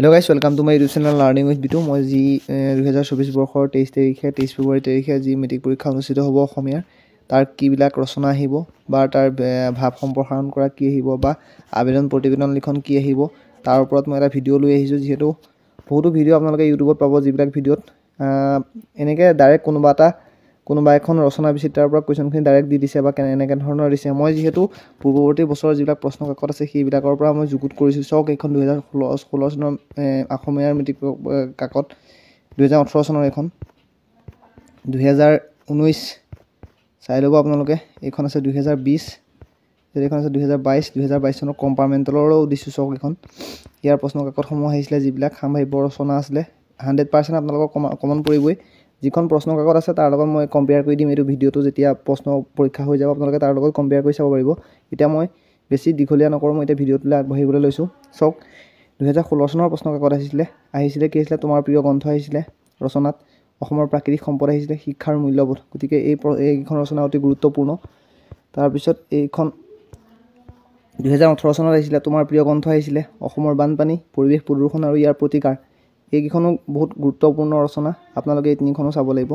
Hello guys, welcome to my YouTube channel Learning with Bitu. মই যি 2024 বৰ্ষৰ 23 তাৰিখে, 23 ফেব্ৰুৱাৰী তাৰিখে যি মেট্ৰিক পৰীক্ষা অনুষ্ঠিত হ'ব অসমীয়াৰ, তাৰ কিবিলাক ৰচনা আহিব বা তাৰ ভাৱ সম্প্ৰসাৰণ কৰা কি আহিব বা আবেদন প্ৰতিবেদন লিখন কি আহিব, তাৰ ওপৰত মই এটা ভিডিঅ' লৈ আহিছোঁ। যিহেতু বহুতো ভিডিঅ' আপোনালোকে ইউটিউবত পাব, যিবিলাক ভিডিঅ'ত এনেকৈ ডাইৰেক্ট কোনোবা এখন ৰচনা বিচিত্ৰাৰ পৰা কুৱেশ্যনখিনি ডাইৰেক্ট দি দিছে বা এনেকৈ ধৰণৰ দিছে। মই যিহেতু পূৰ্বৱৰ্তী বছৰৰ যিবিলাক প্ৰশ্ন কাকত আছে, সেইবিলাকৰ পৰা মই যুগুত কৰিছোঁ। চাওক, এইখন 2016 চনৰ অসমীয়াৰ মেট্ৰিক কাকত, 2018 চনৰ এইখন, 2019 চাই ল'ব আপোনালোকে। এইখন আছে 2020, এইখন আছে 2022। 2022 চনৰ কম্পাৰ্টমেণ্টেলৰো দিছোঁ। চাওক এইখন, ইয়াৰ প্ৰশ্ন কাকতসমূহ আহিছিলে, যিবিলাক সাম্ভাব্য ৰচনা আছিলে, 100% আপোনালোকৰ কমন পৰিবই। যিখন প্ৰশ্ন কাকত আছে, তাৰ লগত মই কম্পেয়াৰ কৰি দিম। এইটো ভিডিঅ'টো যেতিয়া প্ৰশ্ন পৰীক্ষা হৈ যাব, আপোনালোকে তাৰ লগত কম্পেয়াৰ কৰি চাব পাৰিব। এতিয়া মই বেছি দীঘলীয়া নকৰোঁ, মই এতিয়া ভিডিঅ'টোলৈ আগবাঢ়িবলৈ লৈছোঁ। চাওক, 2016 চনৰ প্ৰশ্ন কাকত আহিছিলে। কি আহিছিলে? তোমাৰ প্ৰিয় গ্ৰন্থ আহিছিলে ৰচনাত, অসমৰ প্ৰাকৃতিক সম্পদ আহিছিলে, শিক্ষাৰ মূল্যবোধ। গতিকে এইকেইখন ৰচনা অতি গুৰুত্বপূৰ্ণ। তাৰপিছত এইখন 2018 চনত আহিছিলে, তোমাৰ প্ৰিয় গ্ৰন্থ আহিছিলে, অসমৰ বানপানী, পৰিৱেশ প্ৰদূষণ আৰু ইয়াৰ প্ৰতিকাৰ। এইকেইখনো বহুত গুৰুত্বপূৰ্ণ ৰচনা, আপোনালোকে এই তিনিখনো চাব লাগিব।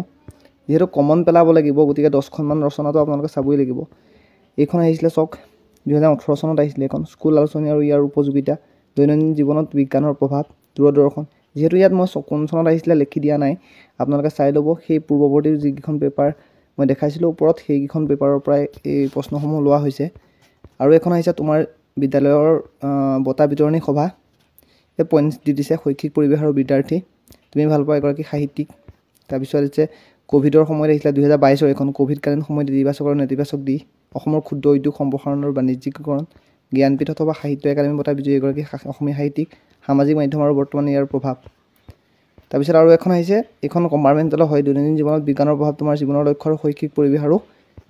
যিহেতু কমন পেলাব লাগিব, গতিকে 10খনমান ৰচনাটো আপোনালোকে চাবই লাগিব। এইখন আহিছিলে, চাওক, 2018 চনত আহিছিলে এইখন, স্কুল আলোচনী আৰু ইয়াৰ উপযোগিতা, দৈনন্দিন জীৱনত বিজ্ঞানৰ প্ৰভাৱ, দূৰদৰ্শন। যিহেতু ইয়াত মই কোন চনত আহিছিলে লিখি দিয়া নাই, আপোনালোকে চাই ল'ব। সেই পূৰ্বৱৰ্তী যিকেইখন পেপাৰ মই দেখাইছিলোঁ ওপৰত, সেইকেইখন পেপাৰৰ পৰাই এই প্ৰশ্নসমূহ লোৱা হৈছে। আৰু এখন আহিছে তোমাৰ বিদ্যালয়ৰ বঁটা বিতৰণী সভা, এই পইণ্টছ দি দিছে, শৈক্ষিক পৰিৱেশ আৰু বিদ্যাৰ্থী, তুমি ভাল পোৱা এগৰাকী সাহিত্যিক। তাৰপিছত আহিছে ক'ভিডৰ সময়ত আহিছিলে 2022ৰ এইখন, ক'ভিডকালীন সময়ত ইতিবাচক আৰু নেতিবাচক দিশ, অসমৰ ক্ষুদ্ৰ উদ্যোগ সম্প্ৰসাৰণ আৰু বাণিজ্যিকীকৰণ, জ্ঞানপীঠ অথবা সাহিত্য একাডেমী বঁটা বিজয়ী এগৰাকী অসমীয়া সাহিত্যিক, সামাজিক মাধ্যম আৰু বৰ্তমান ইয়াৰ প্ৰভাৱ। তাৰপিছত আৰু এখন আহিছে, এইখন কম্পাৰ্টমেণ্টেলৰ হয়, দৈনন্দিন জীৱনত বিজ্ঞানৰ প্ৰভাৱ, তোমাৰ জীৱনৰ লক্ষ্য আৰু শৈক্ষিক পৰিৱেশ আৰু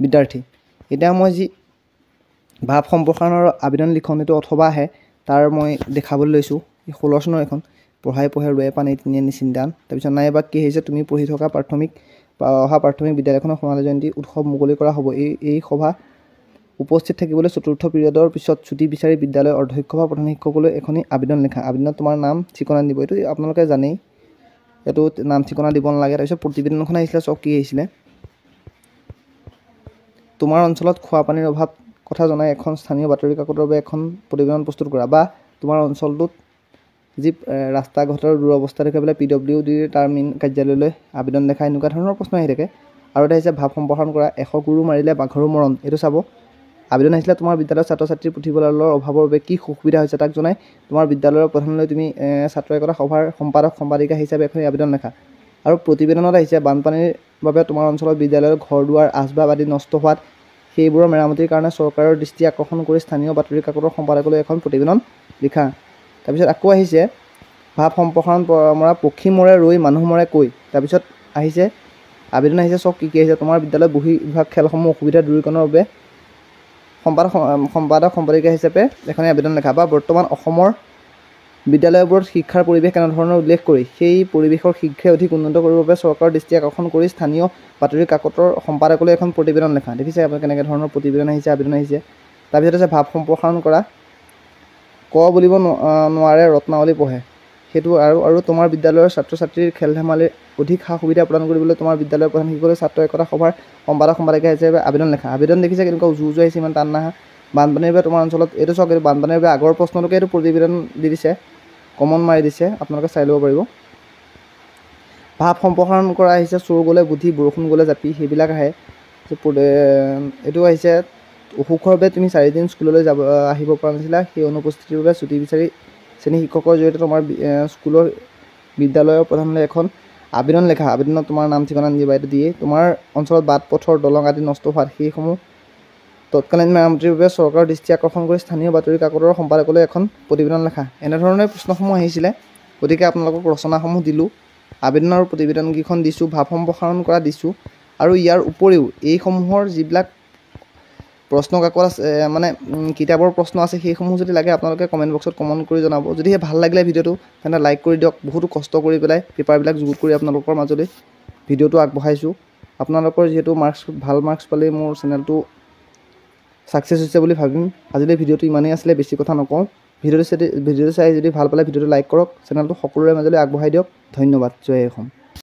বিদ্যাৰ্থী। এতিয়া মই যি ভাৱ সম্প্ৰসাৰণ আৰু আবেদন লিখন, এইটো অথবা আহে, তাৰ মই দেখাবলৈ লৈছোঁ। 16 চনৰ এখন, পঢ়াই পঢ়াই ৰোৱে পানী তিনিয়ে নিচিন্তান। তাৰপিছত নাইবা কি আহিছে? তুমি পঢ়ি থকা প্ৰাথমিক অহা প্ৰাথমিক বিদ্যালয়খনৰ সোণালী জয়ন্তী উৎসৱ মুকলি কৰা হ'ব। এই সভা উপস্থিত থাকিবলৈ চতুৰ্থ পিৰিয়ডৰ পিছত ছুটি বিচাৰি বিদ্যালয়ৰ অধ্যক্ষ বা প্ৰধান শিক্ষকলৈ এখনি আবেদন লিখা। আবেদনত তোমাৰ নাম ঠিকনা দিব। এইটো আপোনালোকে জানেই, এইটো নাম ঠিকনা দিব নালাগে। তাৰপিছত প্ৰতিবেদনখন আহিছিলে, চাওক কি আহিছিলে। তোমাৰ অঞ্চলত খোৱা পানীৰ অভাৱ কথা জনাই এখন স্থানীয় বাতৰি কাকতৰ বাবে এখন প্ৰতিবেদন প্ৰস্তুত কৰা, বা তোমাৰ অঞ্চলটোত যি ৰাস্তা ঘাটৰ দুৰৱস্থা দেখুৱাই পেলাই পিডব্লিউ ডিৰ তাৰ মেইন কাৰ্যালয়লৈ আবেদন লেখা, এনেকুৱা ধৰণৰ প্ৰশ্ন আহি থাকে। আৰু এটা আহিছে ভাৱ সম্প্ৰসাৰণ কৰা, 100 গৰু মাৰিলে বাঘৰো মৰণ, এইটো চাব। আবেদন আহিছিলে, তোমাৰ বিদ্যালয়ৰ ছাত্ৰ ছাত্ৰীৰ পুথিভঁৰালৰ অভাৱৰ বাবে কি সুবিধা হৈছে তাক জনাই তোমাৰ বিদ্যালয়ৰ প্ৰধানলৈ তুমি ছাত্ৰ একতা সভাৰ সম্পাদক সম্পাদিকা হিচাপে এখন আবেদন লেখা। আৰু প্ৰতিবেদনত আহিছে, বানপানীৰ বাবে তোমাৰ অঞ্চলত বিদ্যালয়ৰ ঘৰ দুৱাৰ আচবাব আদি নষ্ট হোৱাত সেইবোৰৰ মেৰামতিৰ কাৰণে চৰকাৰৰ দৃষ্টি আকৰ্ষণ কৰি স্থানীয় বাতৰি কাকতৰ সম্পাদকলৈ এখন প্ৰতিবেদন লিখা। তাৰপিছত আকৌ আহিছে ভাৱ সম্প্ৰসাৰণ মৰা, পক্ষী মৰে ৰৈ, মানুহ মৰে কৈ। তাৰপিছত আহিছে আবেদন আহিছে, চাওক কি কি আহিছে। তোমাৰ বিদ্যালয়ত বহি বিভাগ খেলসমূহ অসুবিধা দূৰীকৰণৰ বাবে সম্পাদক সম্পাদিকা হিচাপে এখনি আবেদন লেখা, বা বৰ্তমান অসমৰ বিদ্যালয়বোৰত শিক্ষাৰ পৰিৱেশ কেনেধৰণৰ উল্লেখ কৰি সেই পৰিৱেশৰ শীঘ্ৰে অধিক উন্নত কৰিবৰ বাবে চৰকাৰৰ দৃষ্টি আকৰ্ষণ কৰি স্থানীয় বাতৰি কাকতৰ সম্পাদকলৈ এখন প্ৰতিবেদন লেখা। দেখিছে আপুনি কেনেকৈ ধৰণৰ প্ৰতিবেদন আহিছে, আবেদন আহিছে। তাৰপিছত আছে ভাৱ সম্প্ৰসাৰণ কৰা, ক বুলিব নোৱাৰে ৰত্নাৱলী পঢ়ে, সেইটো। আৰু তোমাৰ বিদ্যালয়ৰ ছাত্ৰ ছাত্ৰীৰ খেল ধেমালিৰ অধিক সা সুবিধা প্ৰদান কৰিবলৈ তোমাৰ বিদ্যালয়ৰ প্ৰধান শিক্ষকলৈ ছাত্ৰ একতা সভাৰ সম্পাদক সম্পাদিকা হিচাপে আবেদন লেখা। আবেদন দেখিছে কেনেকুৱা উজু উজু আহিছে, ইমান টান নাহা। বানপানীৰ বাবে তোমাৰ অঞ্চলত, এইটো চাওক, এইটো বানপানীৰ বাবে আগৰ প্ৰশ্নটোকে এইটো প্ৰতিবেদন দি দিছে, কমন মাৰি দিছে, আপোনালোকে চাই ল'ব পাৰিব। ভাৱ সম্প্ৰসাৰণ কৰা আহিছে, চোৰ গ'লে বুদ্ধি, বৰষুণ গ'লে জাপি, সেইবিলাক আহে। এইটো আহিছে, অসুখৰ বাবে তুমি 4 দিন স্কুললৈ যাব আহিব পৰা নাছিলা, সেই অনুপস্থিতিৰ বাবে ছুটি বিচাৰি শ্ৰেণী শিক্ষকৰ জৰিয়তে তোমাৰ স্কুলৰ বিদ্যালয়ৰ প্ৰধানলৈ এখন আবেদন লেখা। আবেদনত তোমাৰ নাম ঠিকনা নিদিবা, এইটো দিয়ে। তোমাৰ অঞ্চলত বাট পথৰ দলং আদি নষ্ট হোৱাত সেইসমূহ তৎকালীন মেৰামতিৰ বাবে চৰকাৰৰ দৃষ্টি আকৰ্ষণ কৰি স্থানীয় বাতৰি কাকতৰ সম্পাদকলৈ এখন প্ৰতিবেদন লেখা। এনেধৰণে প্ৰশ্নসমূহ আহিছিলে। গতিকে আপোনালোকক ৰচনাসমূহ দিলোঁ, আবেদন আৰু প্ৰতিবেদনকেইখন দিছোঁ, ভাৱ সম্প্ৰসাৰণ কৰা দিছোঁ। আৰু ইয়াৰ উপৰিও এইসমূহৰ যিবিলাক প্ৰশ্ন কাকত আছে, মানে কিতাপৰ প্ৰশ্ন আছে, সেইসমূহ যদি লাগে আপোনালোকে কমেণ্ট বক্সত কমেণ্ট কৰি জনাব। যদিহে ভাল লাগিলে ভিডিঅ'টো, তেন্তে লাইক কৰি দিয়ক। বহুতো কষ্ট কৰি পেলাই পেপাৰবিলাক যুগুত কৰি আপোনালোকৰ মাজলৈ ভিডিঅ'টো আগবঢ়াইছোঁ। আপোনালোকৰ যিহেতু মাৰ্কছ, ভাল মাৰ্কছ পালেই মোৰ চেনেলটো ছাকচেছ হৈছে বুলি ভাবিম। আজিলৈ ভিডিঅ'টো ইমানেই আছিলে, বেছি কথা নকওঁ। ভিডিঅ'টো চাই যদি ভাল পালে ভিডিঅ'টো লাইক কৰক, চেনেলটো সকলোৰে মাজলৈ আগবঢ়াই দিয়ক। ধন্যবাদ। জয় অসম।